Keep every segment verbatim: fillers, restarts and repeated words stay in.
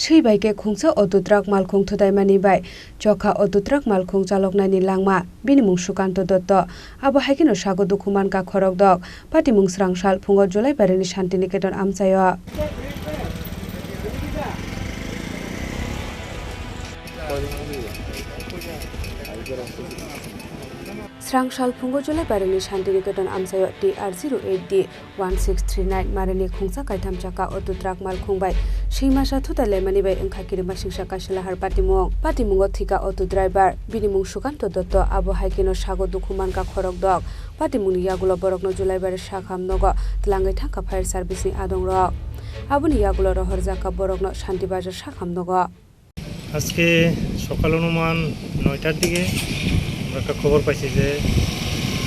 Swi bai khe khungsa auto truck malkhung thutaimani bai chokha auto truck malkhung chaloknaini langma, bini mung Sukanto Dotto. Abo hai kheno sago dukhu mankha khorokdok. Patimung srang sal phungo Julaibari ni Shanti Niketon amchaio. Srang sal phungo Julaibari ni Shanti Niketon amchaio T R zero eight D one six three nine marini khungsa kaitham chakha auto truck malkhung bai swi masa thutai laimani bai wngkha kirima singsa Kaisalahar patimung. Patimungo thwikha auto driver, bini mung Sukanto Dotto, abo hai kheno sago dukhu mankha khorokdok. Patimungni yagulo borokno Julaibari sakham nogo twlangwi thangkha fire service ni adongrok. Aboni yagulo rohorjakha borokno Shanti Bazar sakham nogo. আজকে সকাল অনুমান নয়টার দিকে আমরা একটা খবর পাইছি যে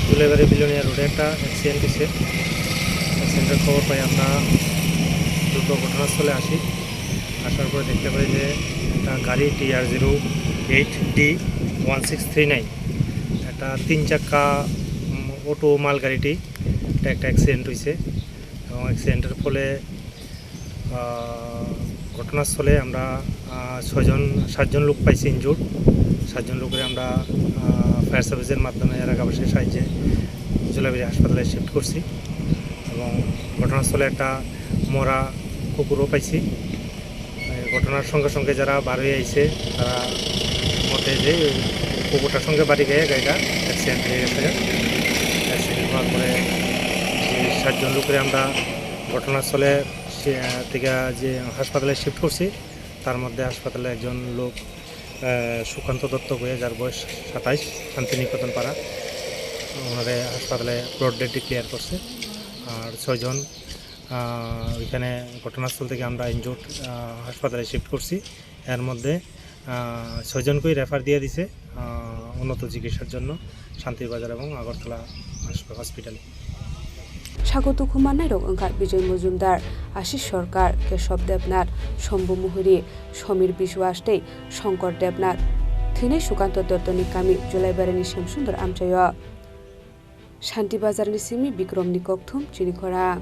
জুলাইবাড়ি বিলোনিয়া রোডে একটা অ্যাক্সিডেন্ট হয়েছে। অ্যাক্সিডেন্টের খবর পাই আমরা দ্রুত ঘটনাস্থলে আসি। আসার পরে দেখতে পাই যে একটা গাড়ি T R zero eight D one six three nine, একটা তিন চাক্কা, উম, অটো মালগাড়িটি, এটা একটা অ্যাক্সিডেন্ট হয়েছে। এবং অ্যাক্সিডেন্টের ফলে আহ, ঘটনাস্থলে আমরা, আহ, ছয়জন, সাতজন লোক পাইছি ইনজুর্ড। সাতজন লোকের আমরা, আহ, ফায়ার সার্ভিসের মাধ্যমে এলাকাবাসীর সাহায্যে জুলাইবাড়ি হাসপাতালে শিফট করছি এবং ঘটনাস্থলে একটা মরা কুকুরও পাইছি। এই ঘটনার সঙ্গে সঙ্গে যারা বার হয়ে আইছে, তারা মতে যে ওই কুকুরটার সঙ্গে বাড়ি গিয়ে গাড়িটা অ্যাক্সিডেন্ট হয়ে গেছে। অ্যাক্সিডেন্ট হওয়ার পরে যে সাতজন লোকের আমরা ঘটনাস্থলে সে, আহ, থেকে যে হাসপাতালে শিফট করছি, তার মধ্যে হাসপাতালে একজন লোক, আহ, সুকান্ত দত্ত বইয়া, যার বয়স সাতাইশ, শান্তিনিকেতন পাড়া, ওনারে হাসপাতালে ব্রড ডেড ডিক্লেয়ার করছে। আর ছয়জন, আহ, ওইখানে ঘটনাস্থল থেকে আমরা ইনজুর্ড, আহ, হাসপাতালে শিফট করছি। এর মধ্যে, আহ, ছয়জনকেই রেফার দিয়ে দিছে, আহ, উন্নত চিকিৎসার জন্য শান্তিবাজার এবং আগরতলা হাসপা-, হসপিটালে। Sago dukhu mannairok wngkha Bijoy Mojumdar, Ashish Sarkar, Keshob Debnath, Shambhu Muhuri, Samir Biswas tei Shankar Debnath. Thwinai Sukanto Dottoni kami Julaibari ni Semsundor amchaio. Shanti Bazar ni simi Bikrom ni kokthum chini khorang.